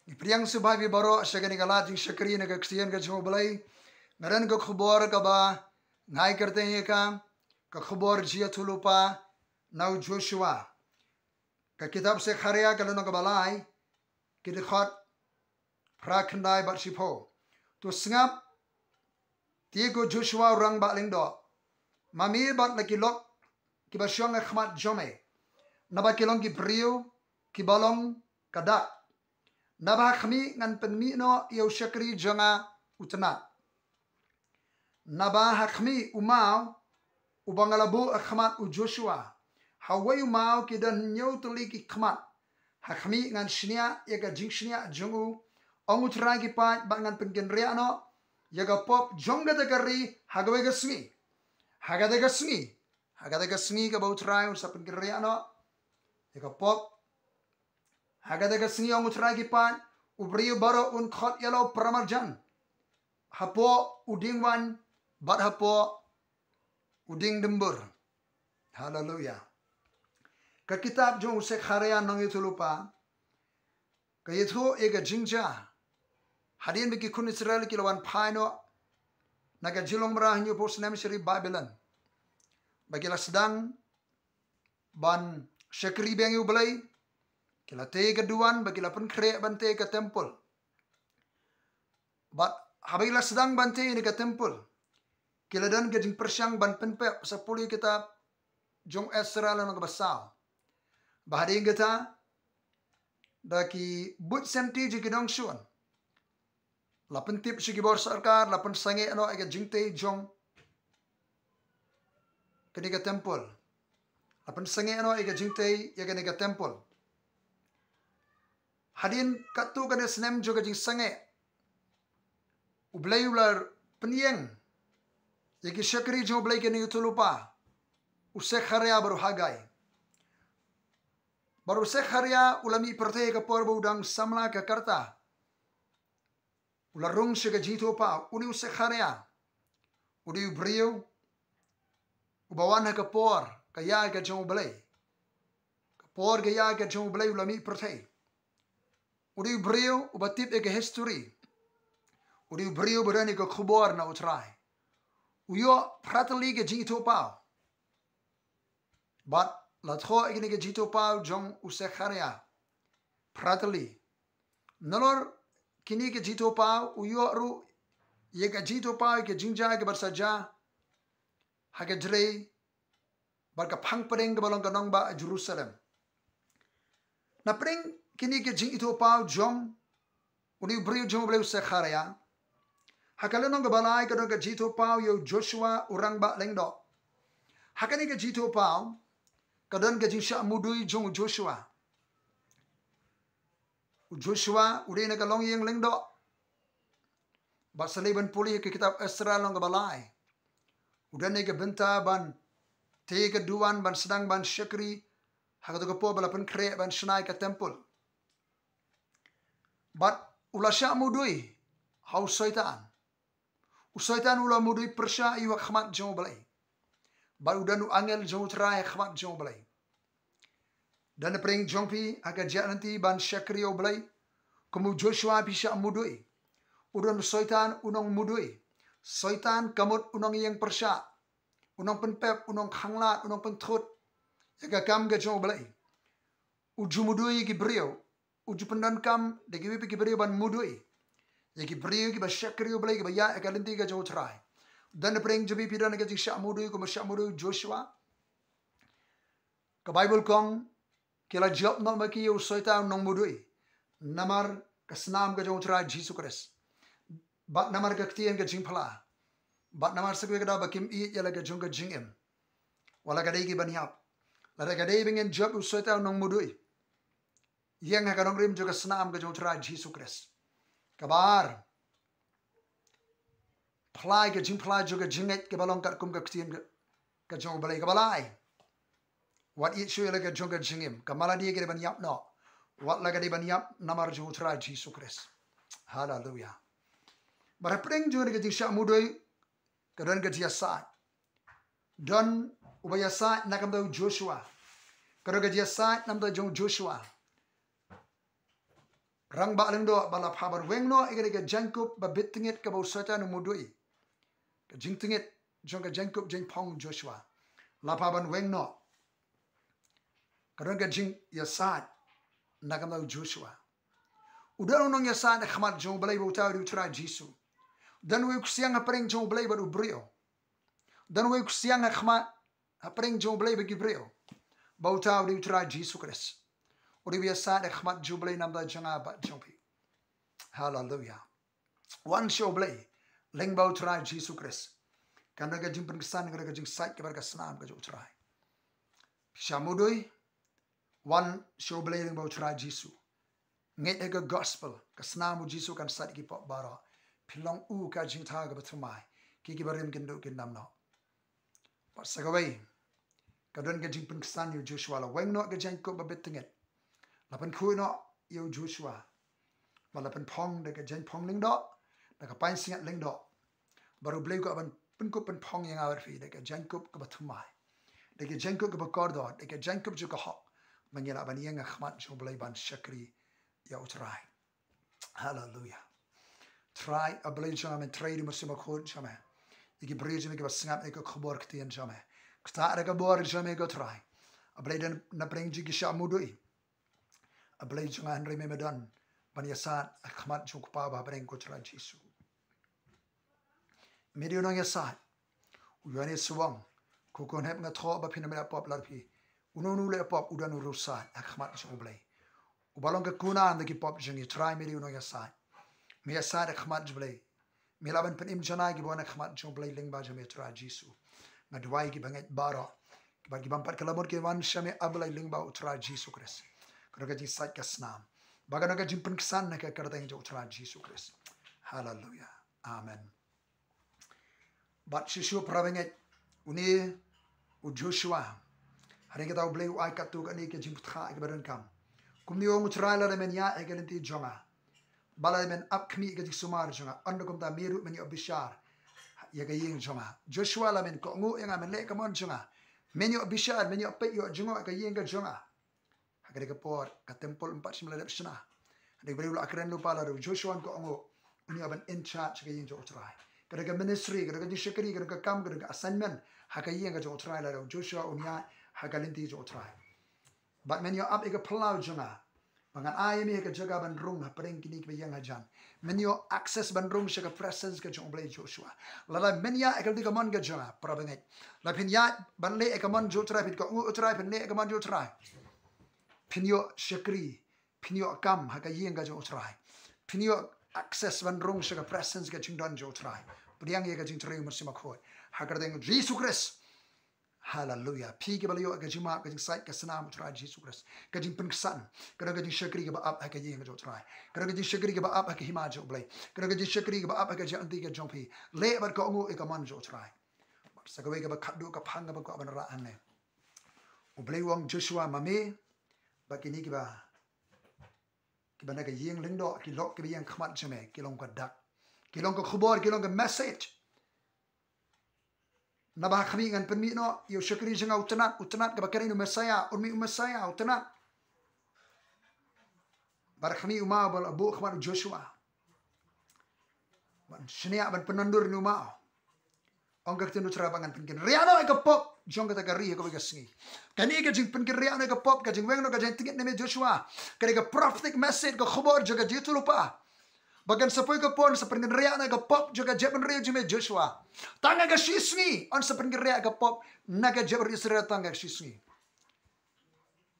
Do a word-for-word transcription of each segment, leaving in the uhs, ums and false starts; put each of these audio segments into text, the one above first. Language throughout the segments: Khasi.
Ngi pdiang sngewbha ïa phi baroh sha kane ka lad jingshakri na ka ktien ka jong U Blei. Nga don ka khubor kaba nga ai kyrteng ïa ka, ka khubor jingïathuhlypa na u Joshua. Ka kitab Sekharia ka lynnong kaba lai, ki dkhot phra khyndai bad shiphew. To sngap, te ko Joshua u rangbah lyngdoh, ma me bad la ki lok kiba shong ha khmat jong me, naba ki long ki briew kiba long ka dak. Naba ha khmih ngan pynmih noh ïa u shakri jong nga u tnat. Naba ha khmih u maw uba nga la buh ha khmat u Joshua, ha uwei u maw ki don hynñiew tylli ki khmat. Ha khmih ngan shniah ïa ka jingshniah jong u, ong U Trai ki paid, bad ngan pynkynriah noh ïa ka pop jong kata ka ri ha kawei ka sngi. Ha kata ka sngi, ha kata ka sngi kaba U Trai un sa pynkynriah noh ïa ka pop, ha kata ka sngi, ong U Trai ki paid, u briew baroh un khot ïa la u paramarjan hapoh u dieng waiñ bad hapoh u dieng dymbur. Haleluia. Ka kitab jong u Sekharia nongïathuhlypa ka ïathuh ïa ka jingjia hadien ba ki khun Israel ki la wan phai noh na ka jinglong mrad hynñiewphew snem sha ri Babilon, ba ki la sdang ban shakri biang ïa U Blei. Ki la tei ka duwan, ba ki la pynkhreh ban tei ka templ. Bad haba ki la sdang ban tei ïa ka templ, ki la don ka jingpyrshang ban pynpep. Sa pule kitab jong Esra lynnong kaba saw, ba hadien kata, da ki buit senti jong ki nongshun, la pyntip sha ki bor sorkar, la pynsangeh noh ïa ka jingtei jong kane ka templ. La pynsangeh noh ïa ka jingtei ïa kane ka templ. Hadien katto katne snem jong ka jingsangeh, U Blei u la pynïeng ïa ki shakri jong U Blei ki nongïathuhlypa, u Sekharia bad u Hagai. Bad u Sekharia u la mih pyrthei ha ka por ba u dang samla ka karta. U la rung sha ka jingïathuhpaw. Une u Sekharia u dei u briew uba wan ha ka por ka ïaid ka jong U Blei. Ka por ka ïaid ka jong U Blei u la mih pyrthei. U dei u briew uba tip ïa ka history. U dei u briew uba don ïa ka khubor na U Trai. U ïoh phra tylli ka jingïathuhpaw. Bad la thoh ïa kine ki jingïathuhpaw jong u Sekharia phra tylli. Nalor kine ki jingïathuhpaw u ïoh ruh ïa ka jingïathuhpaw ïa ka jingjia kaba sa jia ha ka jrei bad ka phang pdeng kaba long ka nongbah Jerusalem. Na pdeng kine ki jingïathuhpaw jong une u briew jong U Blei u Sekharia, ha ka lynnong kaba lai ka don ka jingïathuhpaw ïa u Joshua u rangbah lyngdoh. Ha kane ka jingïathuhpaw ka don ka jingshah mudui jong u Joshua. U Joshua u dei na ka longïing lyngdoh. Bad sa leit ban pule ha ka kitab Esra lynnong kaba lai, u don ïa ka bynta ban tei ka duwan, ban sdang ban shakri ha kato ka por ba la pynkhreh ban shna ïa ka templ. Bad u la shah mudui ha u Soitan. U Soitan u la mudui pyrshah ïa u ha khmat jong U Blei. Bad u don u angel jong U Trai ha khmat jong U Blei. Don napdeng jong phi ha ka jingïaid lynti ban shakri ïa U Blei, kum u Joshua phi shah mudui. U don u Soitan u nongmudui. Soitan ka mut u nongïeng pyrshah, u nongpynpep, u nongkhanglad, u nongpynthut ïa ka kam ka jong U Blei. U ju mudui ïa ki briew, u ju pyndonkam da kiwei pat ki briew ban mudui ïa ki briew kiba shakri ïa U Blei, kiba ïaid ha ka lynti ka jong U Trai. Don napdeng jong phi, phi don ha ka jingshah mudui kum ba shah mudui u Joshua? Ka Baibl ka ong, ki la jop noh ma ki ïa u Soitan u nongmudui namar ka snam ka jong U Trai Jisu Khrist, bad namar ka ktien ka jingphla, bad namar sa kawei ka daw ba kim ïeit ïa la ka jong ka jingim. Wat la ka dei ki ban ïap, lada ka dei ba ngin jop ïa u Soitan u nongmudui, ïeng ha ka nongrim jong ka snam ka jong U Trai Jisu Khrist. Kaba ar, phla ïa ka jingphla jong ka jingngeit kaba long katkum ka ktien ka, ka jong U Blei. Kaba lai, wat ïeit shuh ïa la ka jong ka jingim. Ka maladi ka dei ban ïap noh, wat la ka dei ban ïap namar jong U Trai Jisu Khrist. Haleluia. Bad hapdeng jong ka jingshah mudui ka don ka jingïasaid. Don uba ïasaid na ka bynta u Joshua. Ka don ka jingïasaid na ka bynta jong u Joshua. Rangbah lyngdoh ba la phah ban weng noh ïa kane ka jaiñkup ba bit tngit kaba u Soitan u mudui. Ka jingtngit jong ka jaiñkup jingpong Joshua. La phah ban weng noh. Ka don ka jingïasaid na ka bynta u Joshua. U don u nongïasaid ha khmat jong U Blei ba uta u dei U Trai Jisu. U don uwei u ksiang hapdeng jong U Blei bad u briew. U don uwei u ksiang ha khmat hapdeng jong U Blei bad ki briew. Ba uta u dei U Trai Jisu Khrist. U dei u ïasaid ha khmat jong U Blei na ka bynta jong nga bad jong phi. Haleluya. Wan sha U Blei lyngba U Trai Jisu Khrist. Kan don ka jingpynksan, kan don ka jingsaid kaba ha ka snam ka jong U Trai. Sha mudui, wan sha U Blei lyngba U Trai Jisu. Ngeit ha ka gospel, ka snam U Jisu kan said ïa ki pop baroh. Phin long u ka jingthaw kaba thymmai. Ki kiba rim kin duh kin dam noh. Bad sa kawei, ka don ka jingpynksan ïa u Joshua, la weng noh ka jaiñkup ba bit tngit. La pynkhuid noh ïa u Joshua. Bad la pynphong da ka jaiñphong lyngdoh, da ka pansngiat lyngdoh. Bad U Blei u kwah ban pynkup pynphong ïa nga bad phi da ka jaiñkup kaba thymmai. Da ka jaiñkup kaba kordor, da ka jaiñkup jong ka hok. Ba ngi lah ban ïeng ha khmat jong U Blei ban shakri ïa U Trai. Haleluya. Trai, A Blei jong nga, men trei da ka mynsiem bakhuid jong me. Ïa ki briew jong me kiba sngap ïa ka khubor ktien jong me. Ktah da ka bor jong me ko Trai. A Blei, don napdeng jong ki sha mudui. A Blei jong nga, hynrei me me don ban ïasaid ha khmat jong U Kpa ba ha bneng ko Trai Jisu. Me dei u nongïasaid. U Ïoannis u ong, ko khun hep, nga thoh ba phin ym leh pop lada phi. Uno uno u leh pop u don u riewsaid ha khmat jong U Blei. Uba long ka kunar na ki pop jong ngi. Trai, me dei u nongïasaid. Me ïasaid ha khmat jong U Blei. Me lah ban pynim janai kiba wan ha khmat jong U Blei lyngba jong me Trai Jisu. Nga duwai kiba ngeit baroh, kiba, ki bym pat kylla mut kin wan sha me A Blei lyngba U Trai Jisu Khrist. Ka don ka jingsaid ka snam. Ba ka don ka jingpynksan ha ka kyrteng jong U Trai Jisu Khrist. Haleluya. Amen. Bad shuh shuh para bangeit, une u Joshua, hadien kata U Blei u ai katto katne ka jingpyrkhat kaba donkam. Kumne u ong U Trai, lada men ïaid ha ka lynti jong nga, bad lada men ap khmih ka jingsumar jong nga, ynda kumta me ruh men ïoh bishar ïa ka ïing jong nga. Joshua, lada men kohnguh ïa nga, men leh ka mon jong nga, men ïoh bishar, men ïoh peit, ïoh jngoh ïa ka ïing ka jong nga. Ha kane ka por ka templ ym pat shym la dep shna. Hynrei U Blei u la kren lypa, lada u Joshua un kohnguh, un ïoh ban in charge ka ïing jong U Trai. Ka don ka ministry, ka don ka jingshakri, ka don ka kam, ka don ka assignment ha ka ïing ka jong U Trai, lada u Joshua un ïaid ha ka lynti jong U Trai. Bad men ïoh ap ïa ka phyllaw jong nga, ba ngan ai ïa me ha ka jaka ban rung hapdeng kine kiba ïeng hajan. Men ïoh access ban rung sha ka presence ka jong U Blei, Joshua. Lada men ïaid ha ka lynti ka mon ka jong nga, para bangeit, lada phin ïaid ban leh ïa ka mon jong U Trai, phin kohnguh U Trai, phin leh ïa ka mon jong U Trai, phin ïoh shakri, phin ïoh kam ha ka ïing ka jong U Trai. Phin ïoh access ban rung sha ka presence, ka jingdon jong U Trai. Pdiang ïa ka jingtrei U Mynsiem Bakhuid ha ka kyrteng Jisu Khrist. Haleluya. Phi kiba la ïoh ka jingmap, ka jingsaid ka snam U Trai Jisu Khrist, ka jingpynksan, ka don ka jingshakri kaba ap ha ka ïing ka jong U Trai. Ka don ka jingshakri kaba ap ha ka hima jong U Blei. Ka don ka jingshakri kaba ap ha ka jingïaid lynti ka jong phi. Leh bad kohnguh ïa ka mon jong U Trai. Sa kawei kaba khatduh ka phang kaba kwah ban rah hangne. U Blei u ong, Joshua, ma me bad kine kiba, kiba na ka ïing lyngdoh, ki lok kiba ïeng khmat jong me, ki long ka dak, ki long ka khubor, ki long ka message. Naba ha khmih ngan pynmih noh ïa u shakri jong nga u tnat, u tnat kaba kren u Messaïah, un mih u Messaïah u tnat. Bad ha khmih u maw ba la buh khmat u Joshua ban shaniah, ban pynwandur ïa u maw. Ong ka ktien U Trai ba ngan pynkynriah noh ïa ka pop jong kata ka ri ha kawei ka sngi. Kane ka jingpynkynriah noh ïa ka pop, ka jingweng noh ka jingtngit na me Joshua, ka dei ka prophetic message, ka khubor jong ka jingïathuhlypa. Ba kan sa poi ka por yn sa pynkynriah noh ïa ka pop jong ka jaitbynriew jong me Joshua. Tang ha ka shisngi yn sa pynkynriah ïa ka pop na ka jaitbynriew Israel, tang ha ka shisngi.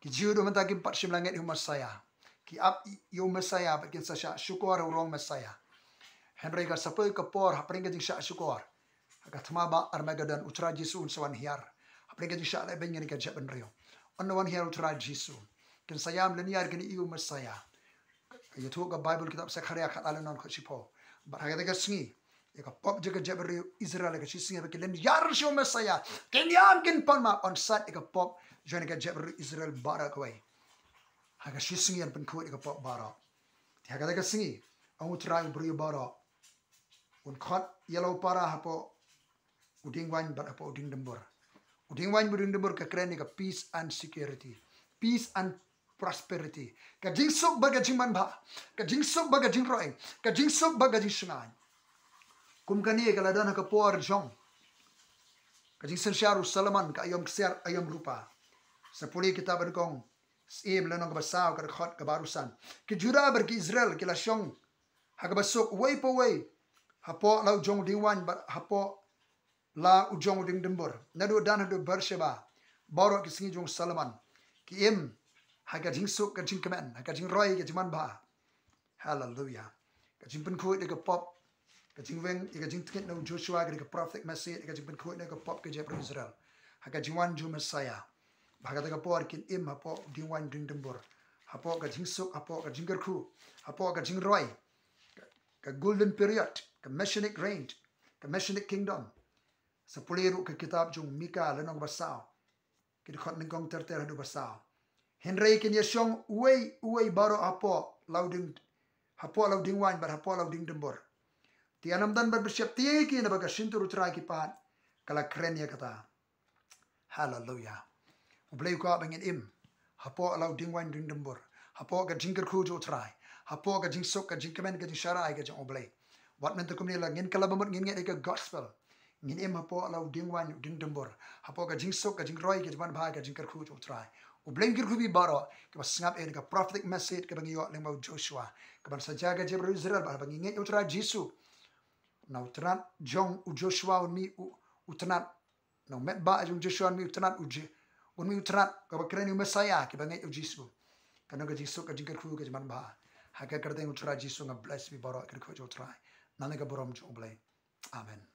Ki Jiw haduh mynta kim pat shym la ngeit ïa u Messaïah. Ki ap ïa u Messaïah bad kin sa shah shukor ha u rong Messaïah. Hynrei kan sa poi ka por hapdeng ka jingshah shukor, ha ka thma ba Armageddon, U Trai Jisu un sa wan hiar. Hapdeng ka jingshah lehbeiñ kane ka jaitbynriew, un wan hiar U Trai Jisu. Kin sa ïam lyniar kine ïa u Messaïah. Ka ïathuh ka Baibl kitab Sekharïah khatlai lynnong khatshiphew. Bad ha kata ka sngi ïa ka pop jong ka jaitbynriew Israel ha ka shisngi ba ki lyniar sha u Messaïah, kin ïam kin pan, ma yn said ïa ka pop jong ka jaitbynriew Israel baroh kawei. Ha ka shisngi yn pynkhuid ïa ka pop baroh. Te ha kata ka sngi, ong U Trai, u briew baroh un khot ïa la u para hapoh u dieng waiñ bad hapoh u dieng dumbur. U dieng waiñ bad u dieng dumbur ka kren ïa ka peace and security. Peace and prosperity. Ka jingsuk bad ka jingmanbha. Ka jingsuk bad ka jingroi. Ka jingsuk bad ka jingshngaiñ. Kum kane ka la don ha ka por jong ka jingsynshar u Solomon, ka aïom ksiar aïom rupa. Sa pule kitab Nyngkong Syiem lynnong kaba saw, ka dkhot kaba arphew san. Ki Juda bad ki Israel ki la shong ha kaba suk uwei pa uwei hapoh la u jong u diengwaiñ bad hapoh la u jong u diengdymbur. Naduh Dan haduh Beersheba, baroh ki sngi jong u Solomon, ki im ha ka jingsuk, ka jingkmen, ha ka jingroi, ka jingmanbha. Hallelujah. Ka jingpynkhuid ïa ka pop, ka jingweng ïa ka jingtngit na u Joshua, ka dei ka prophetic message, ka jingpynkhuid ïa ka pop ka jingïap u Israel ha ka jingwan jong u Messiah. Ba ha kata ka por kin im hapoh diengwaiñ diengdymbur, hapoh ka jingsuk, hapoh ka jingkyrkhu, hapoh ka jingroi, ka, ka golden period, ka messianic reign, ka messianic kingdom. Sa pule ruh ka kitab jong Mika lynnong ba saw, ki dkhot nyngkong ter ter haduh ba saw. Hynrei kin ïashong uwei uwei baroh hapoh la u dieng, hapoh la u diengwaiñ bad hapoh la u diengdymbur. Te ym don ban pynsheptieng ïa ki, naba ka shyntur U Trai ki paid ka la kren ïa kata. Hallelujah. U Blei u kwah ba ngin im hapoh la u diengwaiñ diengdymbur, hapoh ka jingkyrkhu jong U Trai, hapoh ka jingsuk, ka jingkmen, ka jingshai ka jong U Blei. Wat mynta kumne la ngin kylla ba mut ngin ngeit ïa ka gospel. Ngin im hapoh la u diengwaiñ diengdymbur, hapoh ka jingsuk, ka jingroi, ka jingmanbha, ka jingkyrkhu jong U Trai. U Blei un kyrkhu ïa phi baroh kiba sngap ïa ka prophetic message kaba ngi ïoh lyngba u Joshua, kaban sa jia ka jingïap u Israel, ba haba ngi ngeit ïa U Trai Jisu. Na u tnat jong u Joshua un mih u, u tnat, na u met ba jong u Joshua un mih u tnat, u Je, un mih u tnat kaba kren ïa u Messiah, kiba ngeit ïa u Jisu. Kan don ka jingsuk, ka jingkyrkhu, ka jingmanbha. Ha ka kyrteng U Trai Jisu nga bless ïa phi baroh ha ka kyrkhu jong U Trai. Nang ïa ka burom jong U Blei. Amen.